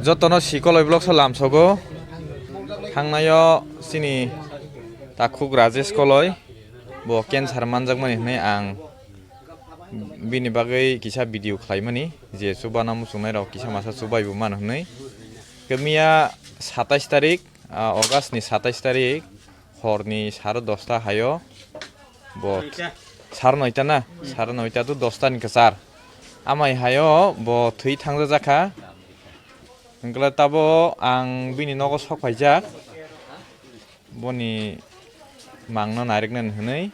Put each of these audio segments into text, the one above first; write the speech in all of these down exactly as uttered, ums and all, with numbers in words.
Jotono si Koloi vlogs o lamsogo. Thangnaio chini takhuk Rajesh Koloi, bo cancer manjakmani hwnwi ang bini bagwi kisa video khlaimani, je chubana muchungnairok kisa masa chubaibo mano hwnwi. Khe miya satais tarik, ah, August ni satais tarik, horni sare dosta haio bo th-, sare noita na, sare noita to dosta ni kwchar. Amai haio bo thwi thangjajakha. Hwnkhe tabo ang bini nogo sok phaijak, boni mangno nairwknani hwnwi.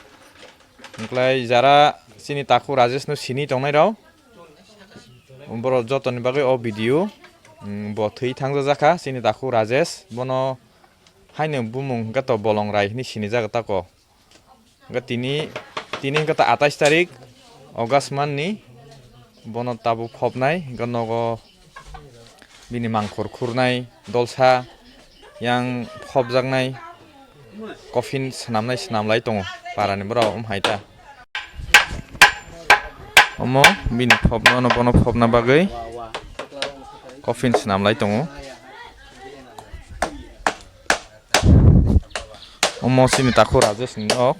Hwnkhe jara chini takhuk Rajesh no sini tongnairok, borok jotoni bagwi o video, mm, bo thwi thangjajakha chini takhuk Rajesh, bono haino bumung hwnkhe to Bolong Rai hwnwi sinijak tako. Hwnkhe tini, tini hwnkhe ta atais tarik August manni, bono tabuk phobnai, hwnkhe nogo bini mangkhor khurnai, dolsa yang phobjaknai, coffin swnamnai swnamlai tongo parani borok wng hai ta. Omo bini phobno, bono phobna bagwi coffin swnamlai tongo. Omo chini takhuk Rajesh ni nok.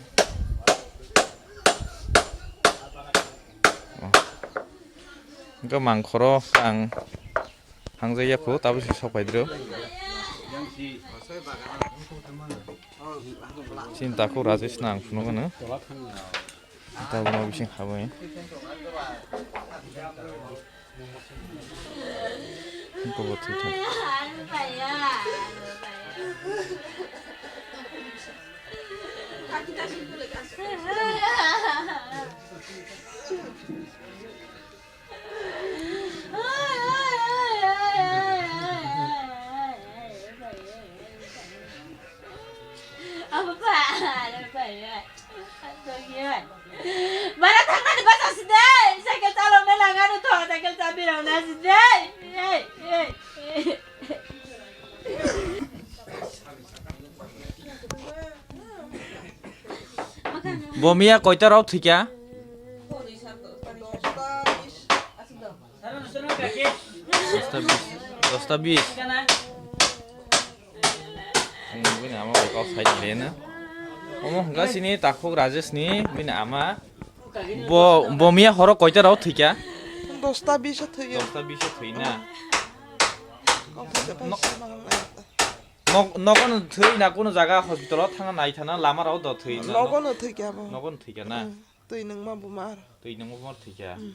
Hwnkhe mangkhoro ang hangjak ya khu, tabuk se sok pai diro. Chini takhuk Rajesh no ang phunuk gano. Tabuk no bising habwi. Bobo thwi thang. Mana thangmani bwsa si de, cycle chaloknai langano tho, cycle chabi rokna si de. Ei, ei, ei. Bo miya koita rok thwikha? Dosta bis. Dosta bis. Bini ama bai kok sai le na. Omo hwnkha sini takhuk Rajesh ni bini ama. Bo, bo miya horo koita rok thwikha? Dosta bis o thwiyo. Dosta bis o thwi na. Kok thwikha pai. No-, sima hwnlai. Nok-, nogono thwi na, kuno jaga hospital o thangna nai thana lama rok do thwi na. Nogono thwikha bo. Nogono thwikha na. Mm. Twi nungma bumar. Twi nungma bumar thwikha. Mm.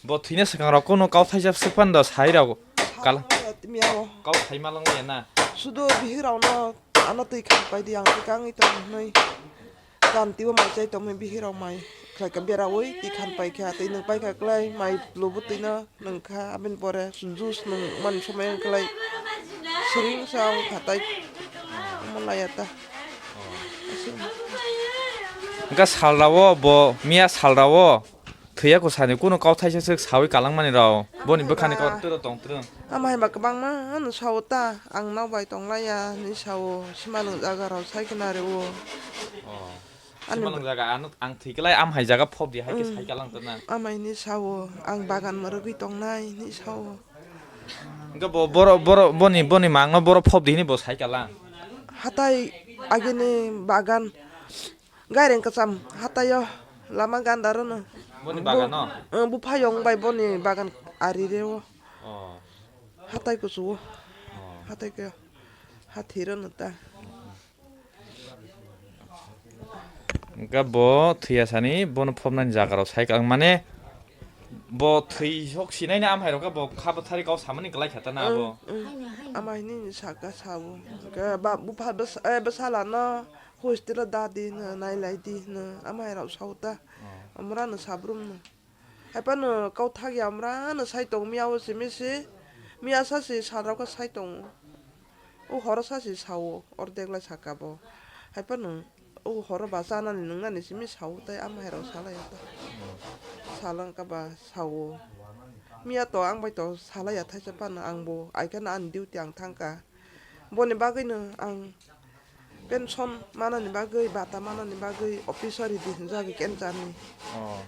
Bo thwina swkang rok kuno kau thaisa swk phan do sai rok. Kala. Timiya o. Kau sai ma lang ya na. Sudo bihik rok no ano twi khan pai di ang twi kangwi tong hnoi. Kanti o mai chai tongmani bihirok mai khlaikha beraui twi khan paikha twi nwng paikha kwlai mai lubu twino nwngkha aboni pore juice nwng mani somoi wngkha lai siring sa wngkha tai omo laiya ta. Hwnkhe salrao bo miya salrao. Thwiya kwsani kunu kau thaisa swk sawi kalangmani rao. Boni bwkhani kau twro tong twrwng. Ama hai ba kwbangma ano sao ta, ang nok bai tong laiya hinwi sao, simalwng jaga rao sai khna rwo. Oh. Ani simalwng jaga ano ang thwi klai am hai jaga phop di hai khe hmm, sai kalang tana. Ama hinwi sao, ang bagan mwrwgwi tong nai hinwi sao. Hwnkhe bo, boro, boro, boni, boni mangno boro phop di hinwi bo sai kalang. Hatai agini bagan. Gaireng kwcham hataio lama ganda rwno. Boni bagano? Ang buphayong bai boni bagan ari reo. Oh. Hatai kuchugo. Oh. Hatai ke hathi rwno ta. Hwnkhe bo thwiya sani bono phobnani jaga rok sai kang mane bo thwi sok sinai na amhai rok bo kha bwthari kau samani kwlai kha ta na bo. Ama hini saka sao. Hwnkhe ba bupha bwsa, eh, bwsala no. Hostel o da di hwno, nailai di hwno, amhairok sao ta. Oh. Amrano sabrum no. Haiphano kau thakya amrano sai tong miya o simi si, miya sa si salrok khe sai tongo. O horo sa si sao, ordek lai saka bo. Haiphano o horo ba chanani nwngnani simi sao tai amhairok salai ta. Salangka ba sao. Miya to ang bai to salai ya thaisa phano ang bo aikha no ani duty ang thangka. Boni bagwi no ang Pension manani bagwi, bata manani bagwi office o ridi hinjagwi cancer ni. Oh.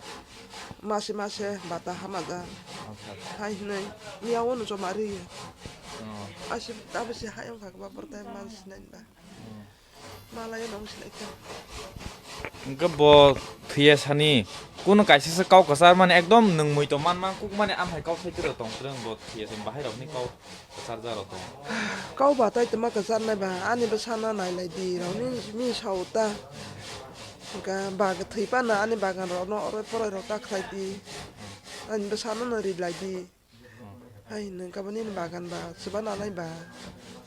Mase mase bata hamajak. Acha, acha. Hai hinwi miya o no joma riyo. Oh. Asi abo se hayung kha ba bortai mal sinai ba. Oh. Malai no sinai kha. Hwnkhe bo thwiya sani kuno kaisa se kok kwchar mani ekdom nwng mui to man man kuk mani amhai kok sai tiro tong kwrwng bo thwiya sani bahai rok ni kok. Kwchar jaro to. Kau ba tai tama kwchar nai ba, ani bwsa no nai lai di, rao ni, ni sao ta. Hwnkha ba thwi pa na ani bagan rao no oro poroi rao ta khlai di. Ani bwsa no no ri lai di. Hai nung kabo nini bagan ba, chuba nanai ba.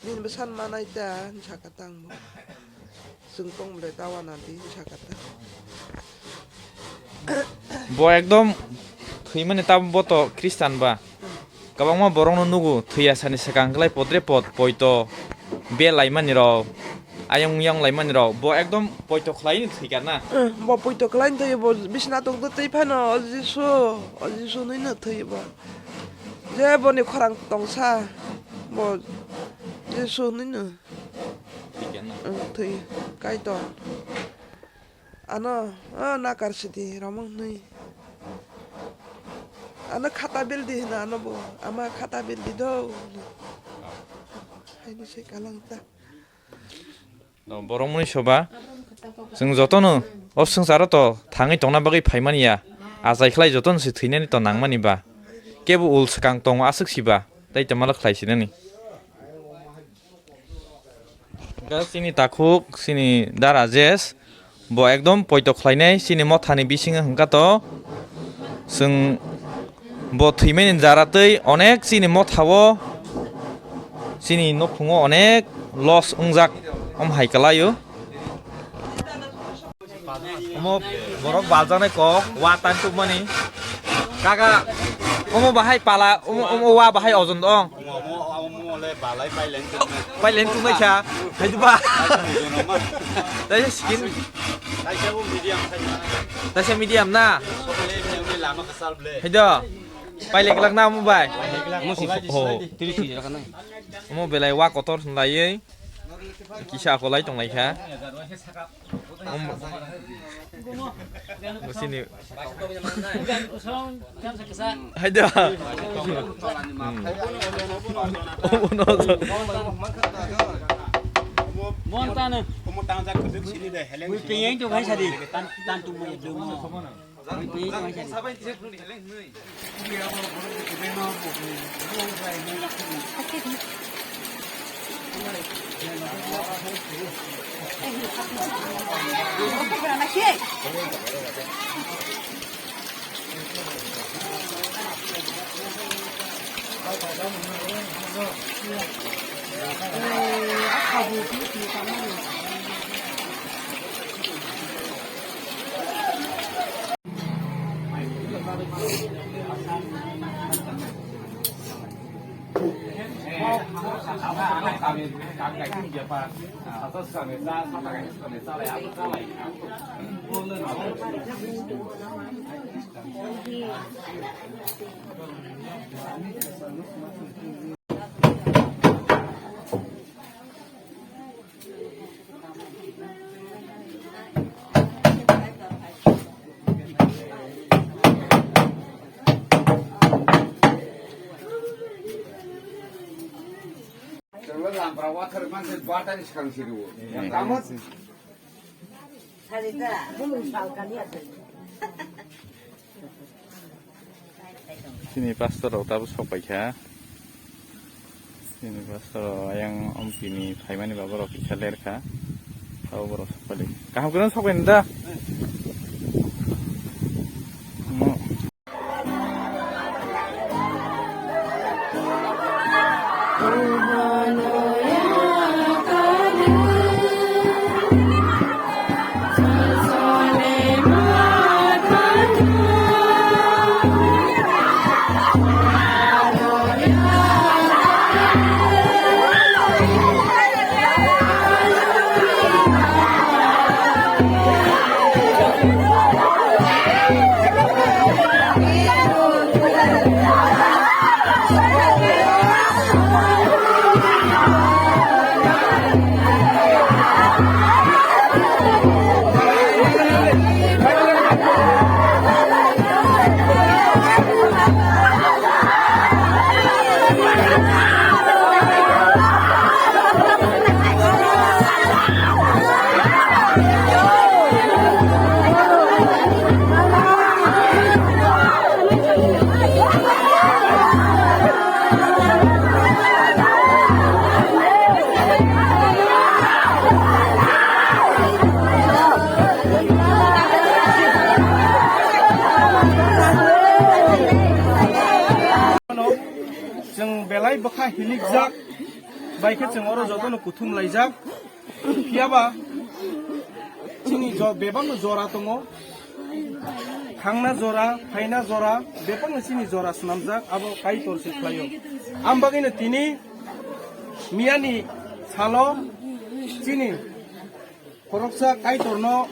Nini bwsa no manai ta, hwn saka tang bo. Chwng tong bwle ta wana di, hwn saka ta. Bo ekdom thwi mani ta bo to Christian ba. Kwbangma borokno nugo thwiya sani swkang kwlai podre pod poito belaimani rok, ayang yang laimani rok, bo ekdom poito khwlaini thwikha na? Eh, bo poito khwlaini thwi, bo bisna tongtwi twi phano, "O Jisu, o Jisu," hwnwi no thwi bo. Je boni khorang tongsa, bo Jisu hwnwi no. Thwikha na? Eh, thwi, Kaitor. Ano, ah, nakar sidi, romong nui. Ano khata bildi hina ano bo, ama khata bildi do. Haini se kalang ta. No, borok muni soba. Chwng jotono, o swngcharo to thangwi tongna bagwi phaimani ya. Achai khlai jotono se thwinani to nangmani ba. Kebo ul swkang tongo aswk siba. Tai tei malak khlai sinani. Hwnkhe chini takhuk, chini da Rajesh, bo ekdom poito khlainai, chini mothani bisingo hwnkha to, chwng bo thwimani jara twi onek chini mothao, chini nukhungo onek loss wngjak, om hai kwlaio. Omo borok baljaknai kok, wa tan tukmani. Kaka, omo bahai pala, omo, omo wa bahai ojon dong. Omo, omo, omo le balai pailen tukmai. Pailen tukmai kha, hai duba. Ojon ma. Taisa skin. Taisa bo medium, taisa. Taisa medium na. Sokle ni lama kesal ble. Hai do. Pailek lak na omo bai. Omo si, oh, tiri si lak na. Omo belai wa kotor lai. Kisa akolai tonglai kha. Om-, bosini. Hai da. Hmm. Omo no. Mon tane. Wi piyeng tu khai sadi. Tan, tan tu mo yedum. Tenglo lampra wathar man se batani swkang siriwo. Tamo. Sini pastor rok tabuk sok paikha. Sini pastor rok ayang ompini phaimani ba borok kisa lerkha. Tabuk borok sok paidi. Kaham kwrwng sok paini da? Bwkha hilikjak, bai khe chwng oro jotono kuthum laijak. Phiya ba chini jo-, bebakno jora tongo. Thangna jora, phaina jora, bebakno chini jora swnamjak, abo Kaitor se khlaio. Am bagwino tini miyani salo chini khoroksa Kaitorno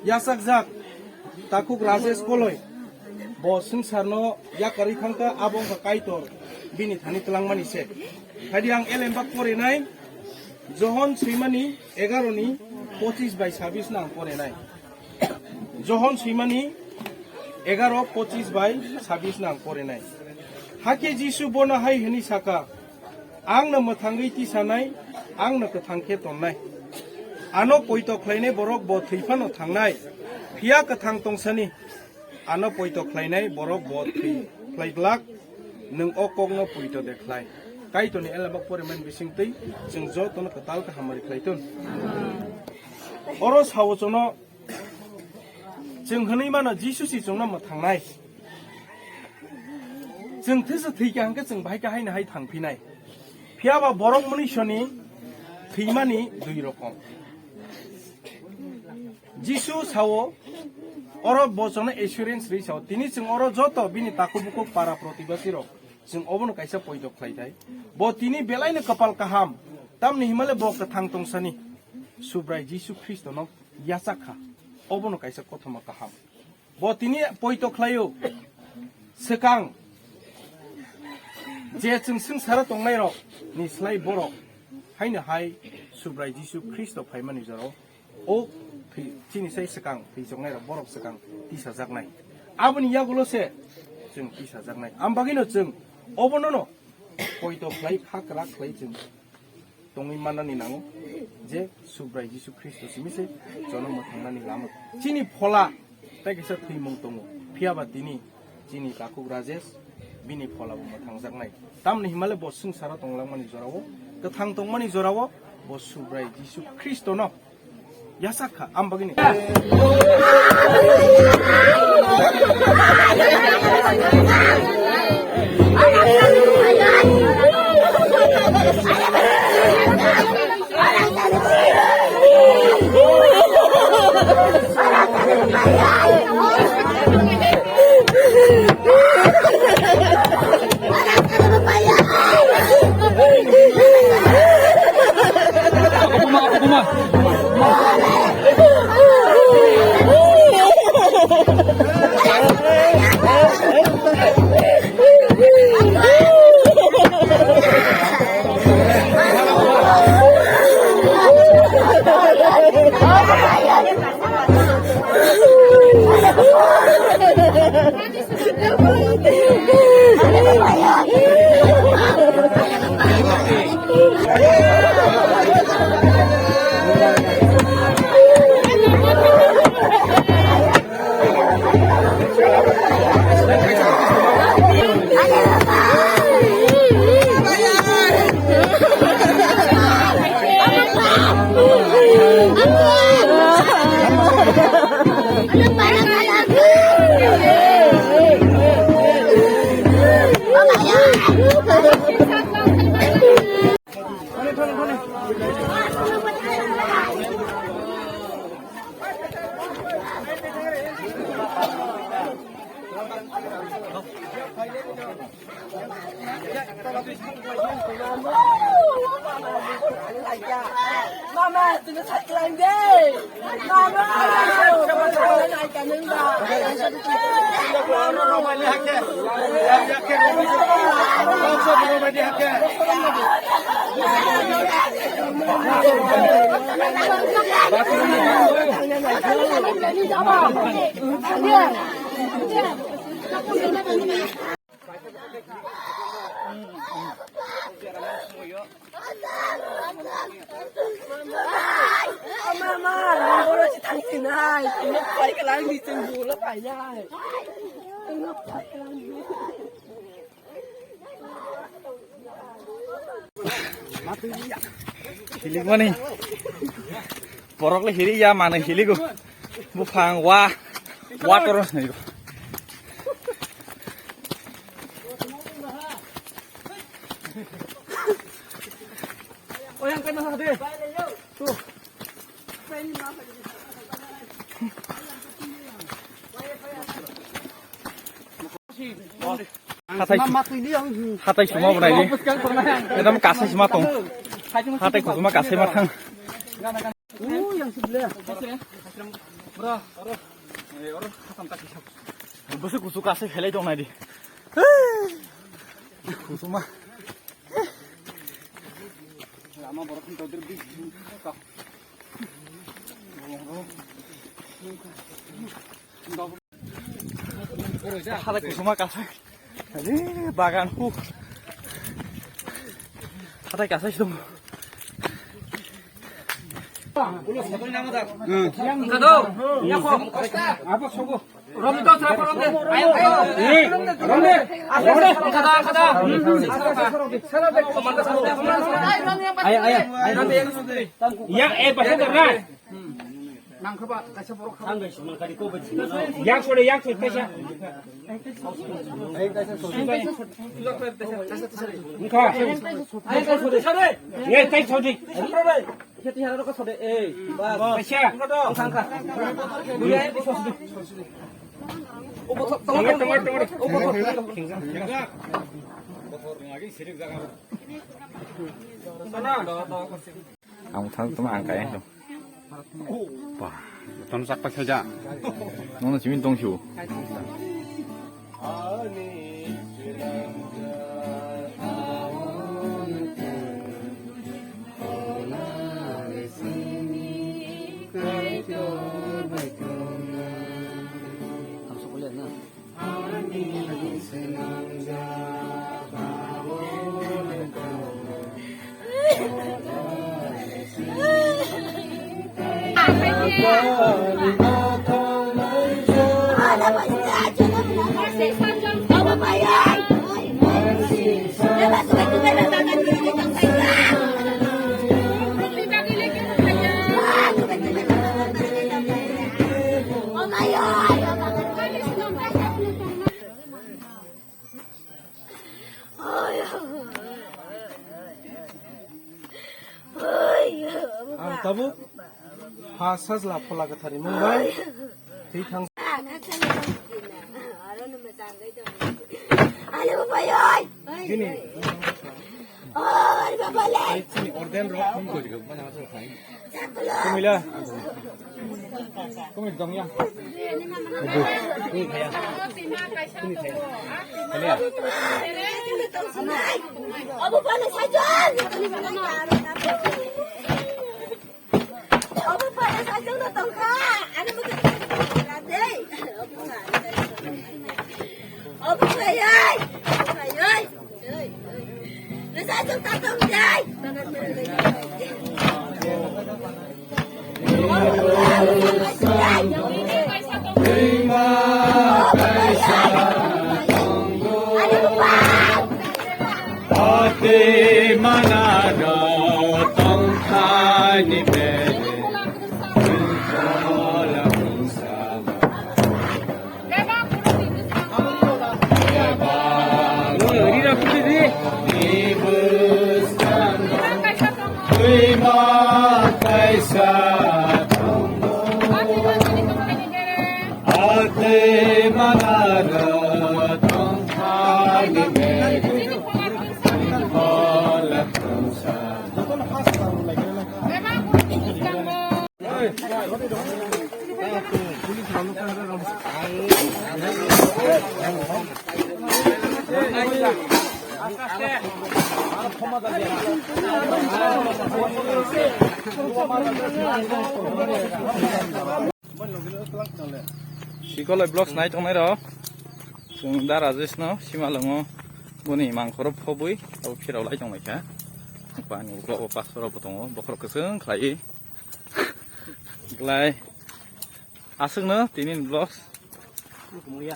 yachakjak takhuk Rajesh Koloi. Bo swngcharno yakarwi thangkha, abo wngkha Kaitor bini thani twlangmani se. Hadi ang elembak porinai, Johon swimani egaroni pochis bai sabis no ang porinai. Johon swimani egaro pochis bai sabis no ang porinai. Hakhe Jisu bono hai hwnwi saka, "Ang no mwthangwi tisanai, ang no kwthang khe tonnai. Ano poito khlainai borok bo thwi phano thangnai, phiya kwthang tongsani. Ano poito khlainai borok bo thwi khlai glak, nwng o kokno poito de khlai." Kaitorni elembak porimani bisingtwi chwng jotono kwtal khe hamari khlai thun. Oro sao chwngno, chwng hwnwi mano Jisu si chwngno mwthangnai. Chwng thwisa thwikha hwnkhe chwng bahai khe haino hai thangphinai. Phiya ba borok mwnwisoni thwimani dui rokom. Jisu sao, oro bo chwngno assurance rwi sao. Tini chwng oro joto bini takhuk bukhuk para protibasi rok, chwng obono kaisa poito khlai thai. Bo tini belaino kwpal kaham, tamni himale bo kwthang tongsani Subrai Jisu Khristono yachak kha. Obono kaisa kothoma kaham. Bo tini poito khlaio. Swkang je chwng swngcharo tongnairok ni slai borok haino hai Subrai Jisu Khristo phaimani jorao o thwi-, chini sai swkang thwichoknairok borok swkang tisajaknai. Aboni yagulo se chwng tisajaknai. Am bagwino chwng obonono poito khlai, kha kwrak khlai chwng tongwi mannani nango je Subrai Jisu Khristo simi se jonomo thangnani lama. Chini phola tei kaisa thwimung tongo, phiya ba tini chini takhuk Rajesh bini phola bo mwthangjaknai. Tamni himale bo swngcharo tonglangmani jorao, kwthang tongmani jorao bo Subrai Jisu Khristono yachak kha, am bagwini. Mama, chwngno saklang de. Mama, chwngno saklang de. Hilikmani. Borok le hili ya, mano hiligo. Buphang wa, wa toro hinigo. Oyang kena hade. Tu. Hatai, hatai suma bo naidi. Ekdom kasai suma tong. Hatai kusuma kasai ma thang. Bwswk kusu kasai khelai tong naidi. Kusuma. Lama borok ni todri bi. Hatai kusuma kasai. Ari bagan hu. Hatai kasai sum. Kado. Yako. Apa sobo. Romdo, sera romdo. Ayo, ayo. Romdo. Romdo. Kada, kada. Ayo, ayo. Ayo. Yang, eh, pasal terang. Yang sudah, yang sudah, pasal. Engkau. Ayo, pasal. Ayo, pasal. Ayo, pasal. Ang thang tuma ang kaya. Wah, tam sak pakai saja. Nono simin tong siu. Ang tabuk ha sajla phola kwthar rimung bai thwi thang. Bini orden rok. Kumila. Kumil dong ya. Obo pala sajak. Obo pala sajak no tongkha. Ani mo dei. Obo pala. Obo pala. Ate manado tongthani bere. Sikolai vlogs nai tongnai rok. Chwng da Rajesh no Simalwngo boni mangkhoro phobwi abo phirok lai tonglaikha. Bani ulo o pastor bo tongo, bokhorok kwchwng khlai. Glai aswkno tini vlogs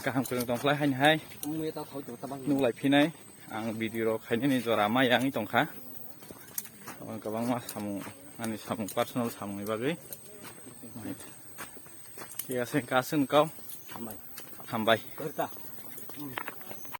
kaham kwrwng tongkhlai haini hai nuklai phinai. Ang video rok khainani jora mai wngwi tongkha. Omo kwbangma samung, ani samung, personal samungni bagwi. Thik ase, kasung kau. Hambai. Hambai. Kwrwta.